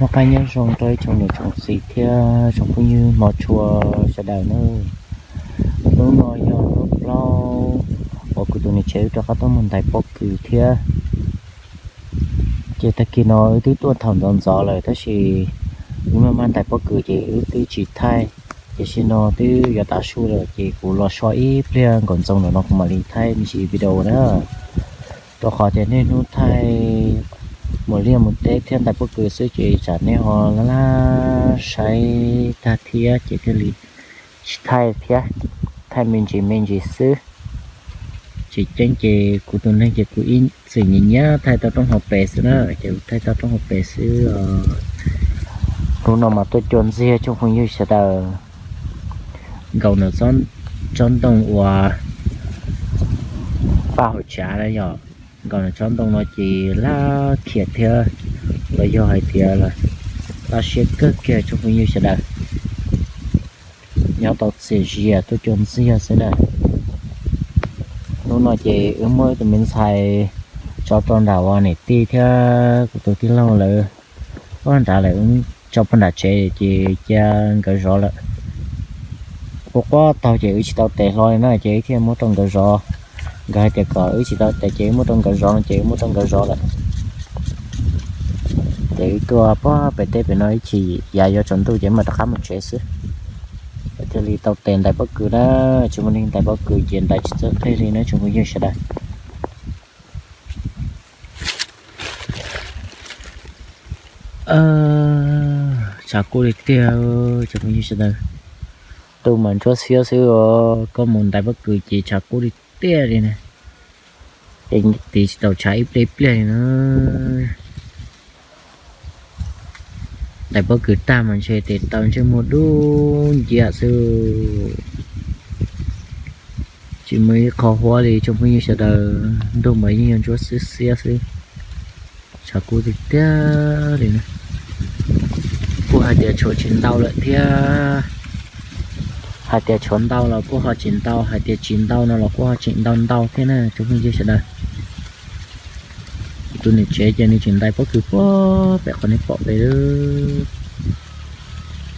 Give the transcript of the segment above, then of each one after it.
Noj qab nyob zoo rau ib tsoom niam tsoom txiv thiab tsoom phooj ywg hmov tshua sawv daws nawb. Hnub no yog hnub plaub uas kuv tus niam tsev wb rov qab tuaj mus ntais pob kws thiab. Ces tag kis no wb twb tuaj thaum ntxov ntxov lawm tab sis wb maj maj ntais pob kws ces wb twb tsis thaij. Ces sim no twb yuav tav su lawm ces kuv los so ib pliag nkaum ntxoo no kuv mam li thaij me ntsis video na. Rau qhov tias niaj hnub thaij mus liaj mus teb thiab ntais pob kws xwb ces tsam nej ho laj laj saib tag thiab ces thiaj li tsis thaij thiab, thaij me ntsis me ntsis xwb. Tseem ceeb ces kuv tus neeg ces kuv ib txwm nyiam nyiam thaij tau roob hauv pes xwb na, ces kuv thaij tau roob hauv pes xwb os. Hnub no mas tuaj cua ntxiag tsoom phooj ywg sawv daws, nkaum nws tsob ntoo uas paj hauv tsav na yom, nkaum nws tsob ntoo no ces laj khiam thiab los yog hais tias laj siab kawg kiag tsoom phooj ywg sawv daws. Nyob tau txias zias tuaj cua ntxiag xwb na. Hnub no ces wb muab tus me ntxhais tso rau nram uas niam tij thiab kuv tus tij laug lawv, ua nrad lawm, tso puag nram tsev ces cia nkawd zov lawm. Quaj quaj taug ces wb tsis tau tes hlo li na ces wb thiaj muab rau nkawd zov. Nkawd hais tias kom wb tsis tau tes ces wb muab rau nkawd zov no ces wb muab rau nkawd zov lawm. Ces wb tuaj puag pem teb pem no ib chim yav yuav tsaus ntuj ces mam rov qab mus tsev xwb. Thiaj li tau tes ntais pob kws na, tsis muaj neeg ntais pob kws ces ntais tsis txawj qhia li na tsoom phooj ywg sawv daws. Tshav kub li tiag, tsoom phooj ywg sawv daws. Ntuj mas ntsuab xiab xwb os, koj mus ntais pob kws ces tshav kub li tiag li na. Ces tiv tsis tau tshav ib pliag ib pliag li na. Ntais pob kws tag mas ntshe tes taw ntsej muag dub nciab xwb. Tsis muaj ib qho huab li tsoom phooj ywg sawv daws, ntuj mas yeej yog ntsuab xiab xiab xwb. Tshav kub tiag tiag li na. Kuj hais tias tshuav tsis ntau lawm thiab. Hais tias tshuav ntau los kuj ho tsis ntau, hais tias tsis ntau no los kuj ho tseem ntau ntau thiab na tsoom phooj ywg sawv daws. Kuv tus niam tsev ces nws tseem ntais pob kws puag pem qhov nej pom pem,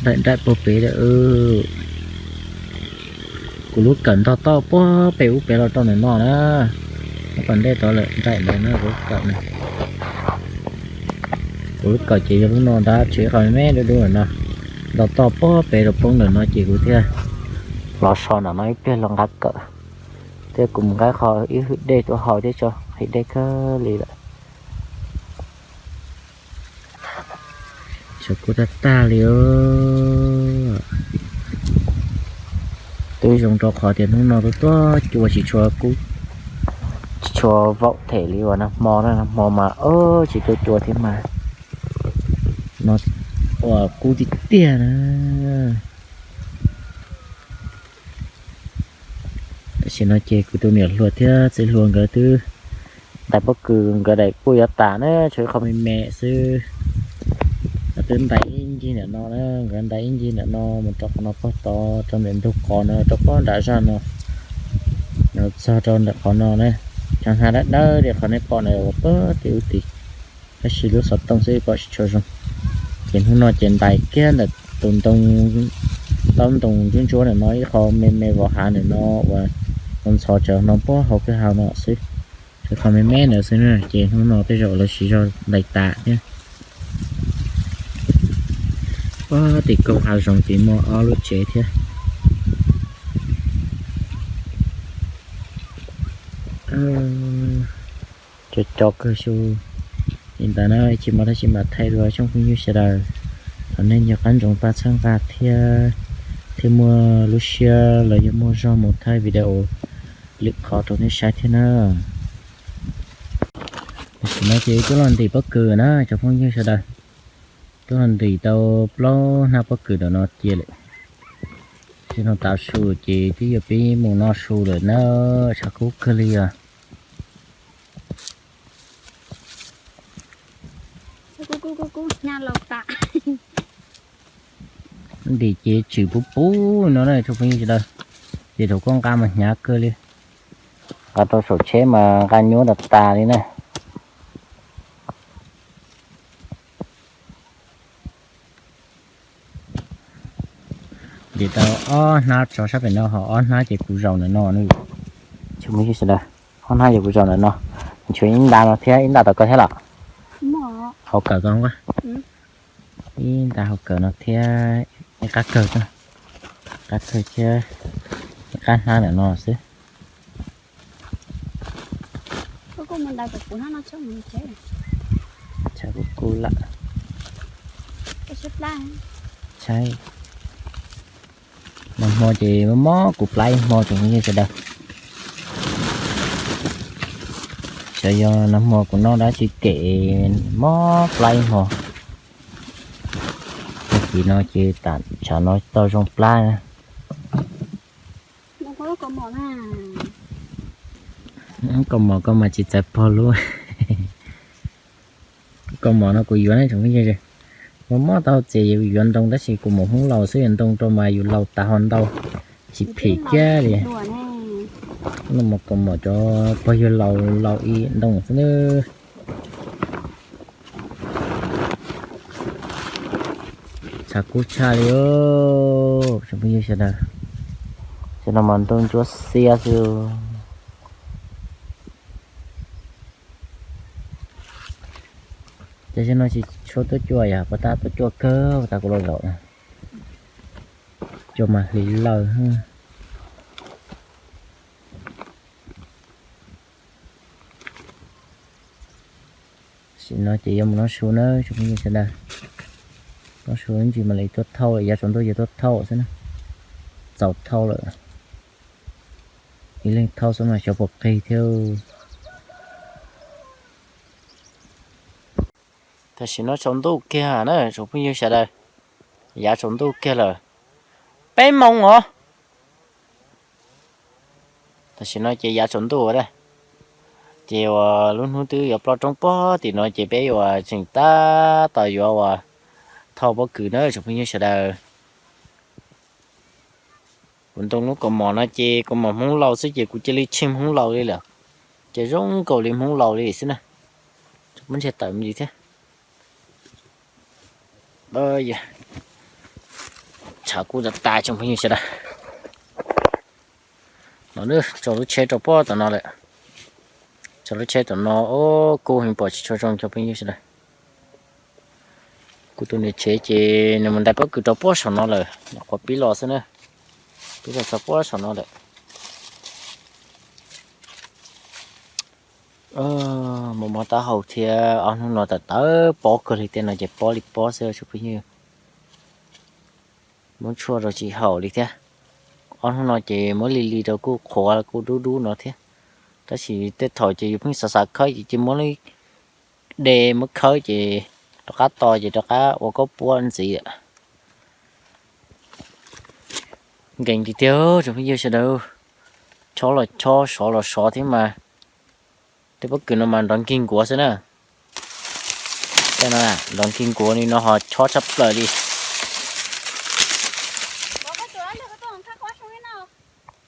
nraim nraim puag pem lawm. Kuv lub kawm ntog toj puag pem ub pem los rau ntawm no na. Nyob tom ntej tod lawm nraim ntawd na kuv lub kawm na. Kuv lub kawm ces yog lub no ntag, tshuav ib qho me me dub dub ntawm no, ntog toj puag pem rau poob ntawm no ces kuv thiaj los so ntawm no ib pliag los nqa kawm. Thiab kuv mus nqa qho ib hwj dej tuaj haus thiab tso, hwj dej kawg li lawm. Tshav kub tag tag li os. Twb zoo rau qhov tias hnub no tuaj tuaj cua tsis tshua kub, tsis tshua vaum them li uas nag hmo na, nag hmo mas tsis tuaj cua thiab mas no uas kub tiag tiag na. Tam sim no ces kuv tus niam hluas thiab txiv hluas nkawd twb ntais pob kws, nkawd daim kuj yuav tas na, tshuav ib qho me me xwb. Nkawd twb ntais ib ncig ntawm no na, nkawd ntais ib ncig ntawm no mus rau qhov no puag tod, rau ntawm ntug qos no, rau puag nram zaj no, txog rau ntawm qhov no na. Cov hnav dawb dawb li qhov nej pom na uas puag tim ub tid, tab sis lub xov tooj xwb pom tsis tshua zoo. Ces hnub no ces ntais kiag ntawm tus ntoo, taub ntoo ntsuab ntsuab ntawm no ib qho me me vos hav ntawm no uas ntxhov tsawv no puag hauv kwj ha no xwb. Tshuav qhov me me ntawd xwb na, ces hnub no tej zaum lawv siv zog ntais tas thiab. Puag tim kaum hav zoov tid muaj ob lub tsev thiab. Co co kawg xyov li ntawd na, tsis muaj dab tsi mam thaij dua tsoom phooj ywg sawv daws. Thov nej nco qab ntsoov pab txhawb nqa thiab, thiaj muaj lub siab los yog muaj zog mus thaij video lwm qhov rau nej saib thiab na. Tam sim no ces twb los ntim pob kws na cov phooj ywg sawv daws. Twb los ntim tau plaub hnab pob kws ntawm no cia lawm. Tsis no tav su ces twb yuav pib mus noj su lawm na, tshav kub kawg li os. Ntim ces tswm puv puv no na tsoom phooj ywg sawv daws. Ces thaum koj nqa mas hnyav kawg li. Nqa rau saum tsheb mas nqa nyuaj tas tas li na. Ces tau ob hnab tso sab pem no, ho ob hnab ces kuv zaum ntawm no. Tsoom phooj ywg sawv daws, ob hnab ces kuv zaum ntawm no. Tshuav ib nta no thiab, ib nta tom ko thiab los? Hauv kawm ko, ib nta hauv kawm no thiab, ib qab kawg, qab kawg thiab, ib qab hnab ntawm no xwb. Tshav kuj kub lawm. Saib, nag hmo ces mob mob kuv plab ib hmo tsoom phooj ywg sawv daws. Xyov yog nag hmo kuv noj dab tsi kem mob plab ib hmo. Tag kis no ces tam tshav no tau zoo plab na. Kaus mom ko mas tsis txawv pog lub. Kaus mom no kuv yuav ne tsoom phooj ywg, mob mob tau txias yuav ntoo tab sis kuv mus hoob laus xwb, yuav ntoo rau mas yus laus tas ho ntau, tsis phem kiag li. No mas kaus mom cov pog yawg laus laus ib ntoo xwb na. Tshav kub tshaj li os tsoom phooj ywg sawv daws. Cov no mas ntuj ntsuab xiab xwb. Ces no tsis tshua tuaj cua yog puas tab tuaj cua kawg puas tab kuv los zaum na. Cua mas hliv lawm. Tam sim no ces yuav mus noj su na tsoom phooj ywg sawv daws. Noj su ib ntsis mam li tuaj thauj, yav tsaus ntuj yuav tuaj thauj xwb na. Txaus thauj lawm. Ib leeg thauj xwb mas xyov puas qig thiab. Tam sim no tsaus ntuj kiag na tsoom phooj ywg sawv daws. Yav tsaus ntuj kiag lawm, peb moos os. Tam sim no ces yav tsaus ntuj ua da, ces uas lub hnub twb yuav ploj roob pob tim no ces peb yuav tseem tab tom yuav uas thauj pob kws na tsoom phooj ywg sawv daws. Kuv ntoo lub kaus mom no ces kaus mom Hmoob laus xwb ces kuv cia li tsheej Hmoob laus li lawm, ces zoo nkaus li Hmoob laus li xwb na. Muab ntshe tawm me ntsis thiab. Tshav kub tas tas tsoom phooj ywg sawv daws. No tso lub tsheb rau pob tom no lawm. Tso lub tsheb tom no, kub heev pom tsis tshua zoo tsoom phooj ywg sawv daws. Kuv tus niam tsev ces nws mus ntais pob kws rau pob saum no lawm, nyuam qhuav pib los xwb na. Pib los txog pob saum no lawm. Mob mob taub hau thiab, ob hnub no tawm tawv pob kawg li, tej no ces pob li pob xwb tsoom phooj ywg. Muab tshuaj rau tsis haum li thiab. Ob hnub no ces muab li li rau kuj qhuav kuj dub dub no thiab. Tab sis tej thaum ces yus pheej xav xav khawb ces cia muab de muab khawb ces rov qab to ces rov qab ua koj puab ntxiv. Nkees tiag tiag tsoom phooj ywg sawv daws. Chob los chob, sov los sov thiab mas. Tej pob kws no mas nrov nkig nkuav xwb na. Tej no nrov nkig nkuav li no ho chob tshaj plaws li.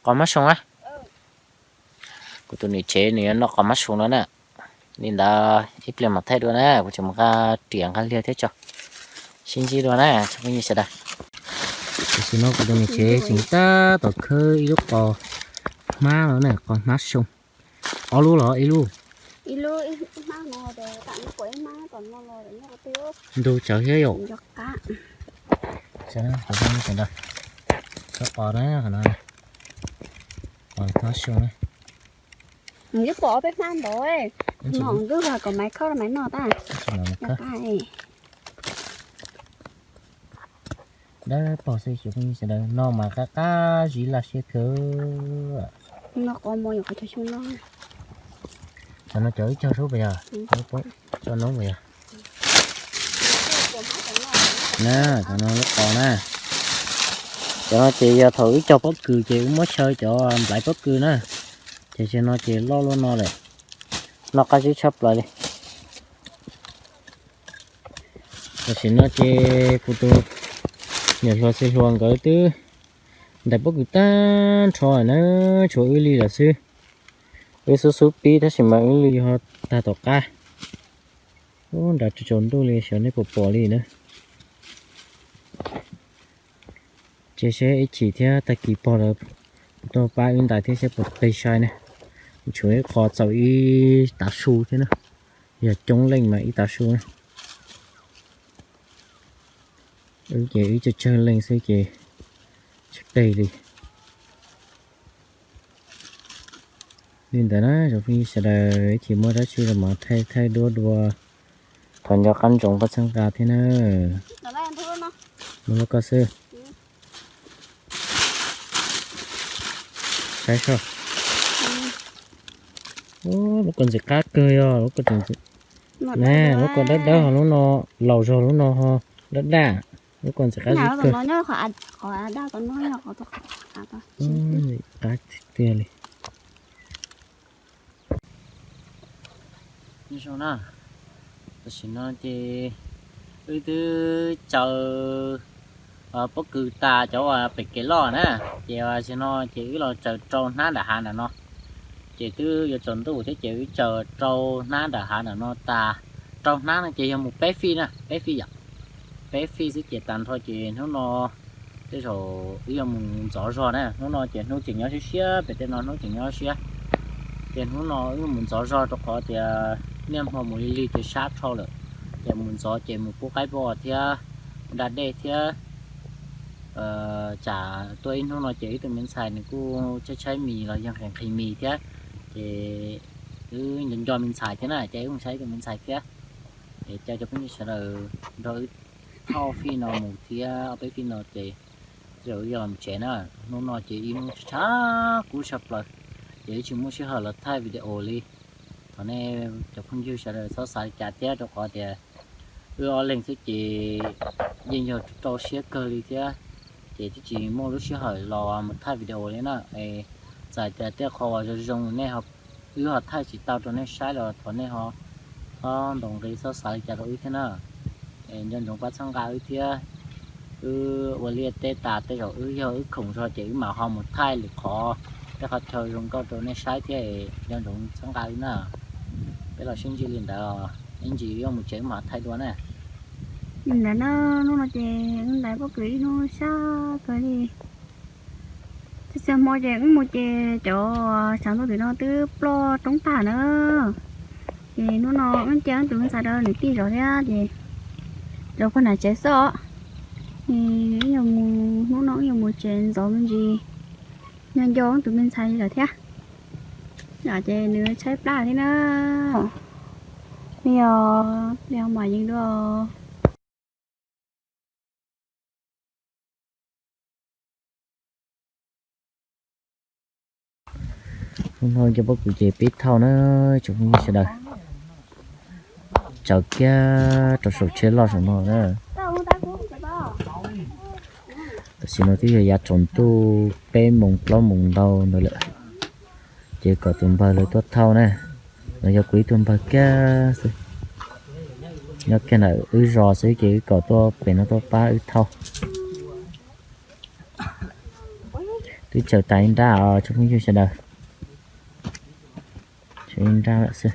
Qos mab soo a. Kuv tus niam tsev nws yuav noj qos mab soo no na. Li ntawd ib pliag mam thaij dua na, kuv tseem mus nqa riam nqa liag thiab tso. Sib ntsib dua na tsoom phooj ywg sawv daws. Tam sim no kuv tus niam tsev tseem tab tom khawb ib lub qos hmab no na, qos hmab soo. Ob lub los ib lub? Ntug tsawv thiab yom. Lub qos na, qos hmab soo na. Peb hmab ntawd, no ntub kom maiv khawb maiv noj tab. Dawb paug xwb tsoom phooj ywg sawv daws, noj mas qab qab zib laj siab kawg. Cov no cov wb cog sub puas yog? Cov noob puas yog? Na, cov no lub qos na. Cov no ces yog thaum wb cog pob kws ces wb muab xyaw cov nplaiv pob kws na. Ces zaum no ces loj luaj no lawm. Noj qab zib tshaj plaws li. Tam sim no ces kuv tus niam hluas txiv hluas nkawd twb ntais pob kws tag nrho na, tshuav wb li lawm xwb. Wb xub xub pib tab sis mas wb li ho tag tom qab. Ub, nrad tsaus ntuj li xyov nej puas pom li na. Ces seb ib chim thiab tag kis pog lawv tuaj pab wb ntais thiab seb puas qig sai na. Tshuav ib qho txaus ib tav su thiab na, yog coob leej mas ib tav su na. Wb ces wb tsawg tsawg leej xwb ces tsis qig li. Li ntawd na tsoom phooj ywg sawv daws, ib chim muaj dab tsi los mas thaij thaij duab dua. Thov nco qab ntsoov pab txhawb nqa thiab na. Mus lub koj xwb. Saib soj. Lub ko ntxim qab kawg yog lub ko, lub ko dawb dawb ho lub no laus zog lub no ho daj daj. Lub ko ntxim qab zib kawg. Qab tiag tiag li. Tam sim no ces wb twb tsaws pob kws tas cov uas pem kev loj na, ces tam sim no ces wb los tsaws rau hnab nram hav nram no. Ces twb yuav tsaus ntuj thiab ces wb tsaws rau hnab nram hav nram no tas. Rau hnab no ces yog mus peb fij na, peb fij yom, peb fij xwb ces tag nrho ces hnub no tej zaum wb yuav mus ntxov zog na. Hnub no ces hnub tseem nyob siab siab, pem tej no hnub tseem nyob siab. Ces hnub no wb mus ntxov zog rau qhov tias niaj hmo mus lig lig ces sab dhau lawm. Ces mus ntxov ces mus pub qaib pub os thiab, mus da dej thiab. Tsam tuaj ib hnub no ces wb tus me ntxhais nws kuj tshaib tshaib mis los yog nqhis nqhis mis thiab. Ces wb nco nco me ntxhais thiab na, ces wb mus saib ib tus me ntxhais thiab. Es caw cov phooj ywg sawv daws nrog wb thauj fij no mus thiab, ob peb fij no ces tej zaum wb yuav los tsev na. Hnub no ces ib hnub tshav kub tshaj plaws, ces wb tsis muaj sij hawm los thaij video li. Thov nej cov phooj ywg sawv daws txhob xav li cas thiab, rau qhov tias wb ob leeg xwb ces yeej yog rau siab kawg li thiab. Ces twb tsis muaj lub sij hawm los mus thaij video li na. Es txawm tias tej qho uas zoo zoo nej, wb ho thaij tsis tau rau nej saib los thov nej ho txhob ntaus nqi txhob xav li cas rau wb thiab na. Es nco ntsoov pab txhawb nqa wb thiab. Wb ua liaj teb tas tej zaum wb yog wb khoom zog ces wb mam ho mus thaij lwm qhov, tej qhov chaw zoo nkauj rau nej saib thiab es nco ntsoov txhawb nqa wb na. Peb los sib ntsib li ntawd, ib ntsis wb mus tsev wb mam thaij dua na. Li ntawd na, hnub no ces wb ntais pob kws ib hnub sab kawg li. Txhua txhua hmo ces wb mus ces cov tshav ntuj tim no twb ploj roob tag na. Ces hnub no wb cia wb tus me ntxhais rau nws tij zov thiab ces rau pog nram tsev xwb os. Wb yuav mus, hnub no wb yuav mus tsev ntxov me ntsis, nco nco wb tus me ntxhais lawm thiab. Yom, ces nws tshaib plab thiab na. Li os, li os mam yeej dua. Hnub no cov pob kws ces peb thauj na, tsoom phooj ywg sawv daws. Tsaws kiag rau saum tsheb loj saum no na. Tam sim no twb yog yav tsaus ntuj peb moos plaub moos ntau ntawd lawm. Ces kom tus npawg lawv tuaj thauj na. Los yog kuv ib tug npawg kiag xwb, nyob kiag ntawm wb zos xwb ces wb kom tuaj pem no tuaj pab wb thauj. Twb tsaws tas ib nrab os tsoom phooj ywg sawv daws. Tsaws ib nrab lawm xwb.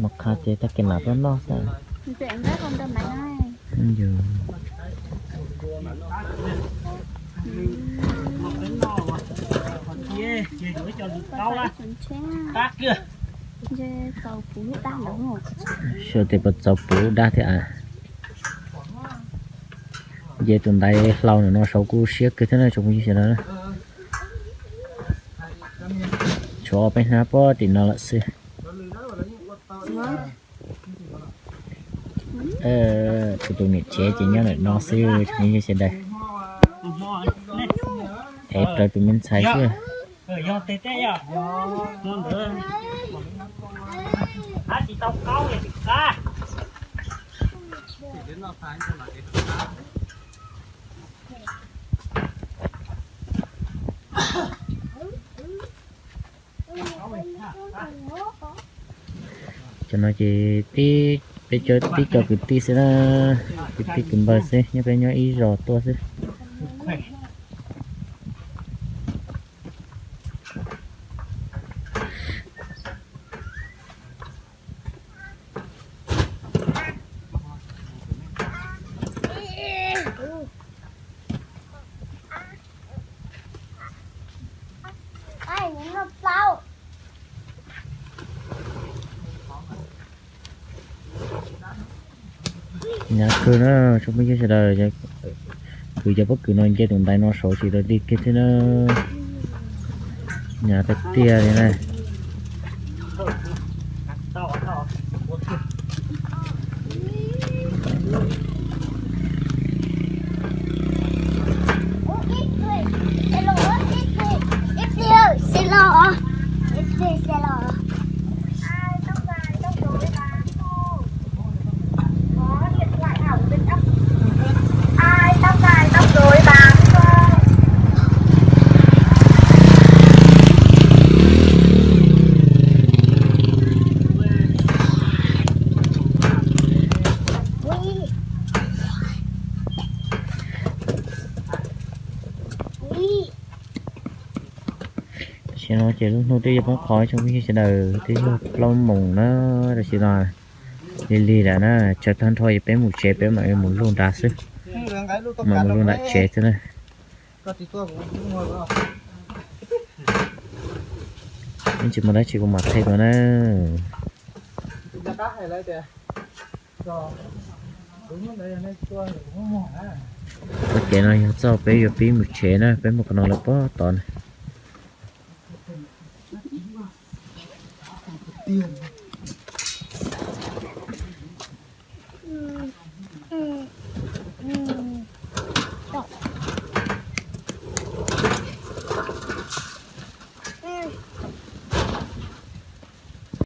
Mus qha ces tag kis mam tuaj noj xwb. Xyov tes puas txaus puv dab thiab a. Ces tus ntaiv hlau ntawm no saud kuj siab kawg thiab na tsoom phooj ywg sawv daws. Tshuav ob peb hnab pob tim no lawm xwb. Kuv tus niam tsev ces nyob ntawm no xwb tsoom phooj ywg sawv daws. Ev raws tus me ntxhais xwb. Cov no ces peb cov tib co kwv tij xwb na, kwv tij kwv npawg xwb, nyob peb nyob ib zos tuaj xwb. Hnyav kawg na tsoom phooj ywg sawv daws, kwv cov pob kws no nce tus ntaiv no saud tsis tau dig kiag thiab na. Hnyav tiag tiag li na. Tam sim no ces lub hnub twb yuav poob qho tsoom phooj ywg sawv daws, twb yog plaub moos na, tam sim no lig lig lawm na, tsawv tag nrho ces peb mus tsev, peb mam mus lug nrad xwb, mam mus lug nram tsev xwb na. Tsis muaj dab tsi kuv mam qhia dua na. Txoj kev no yog txoj peb yuav pib mus tsev na, peb mus qhov no lawm puag tod na.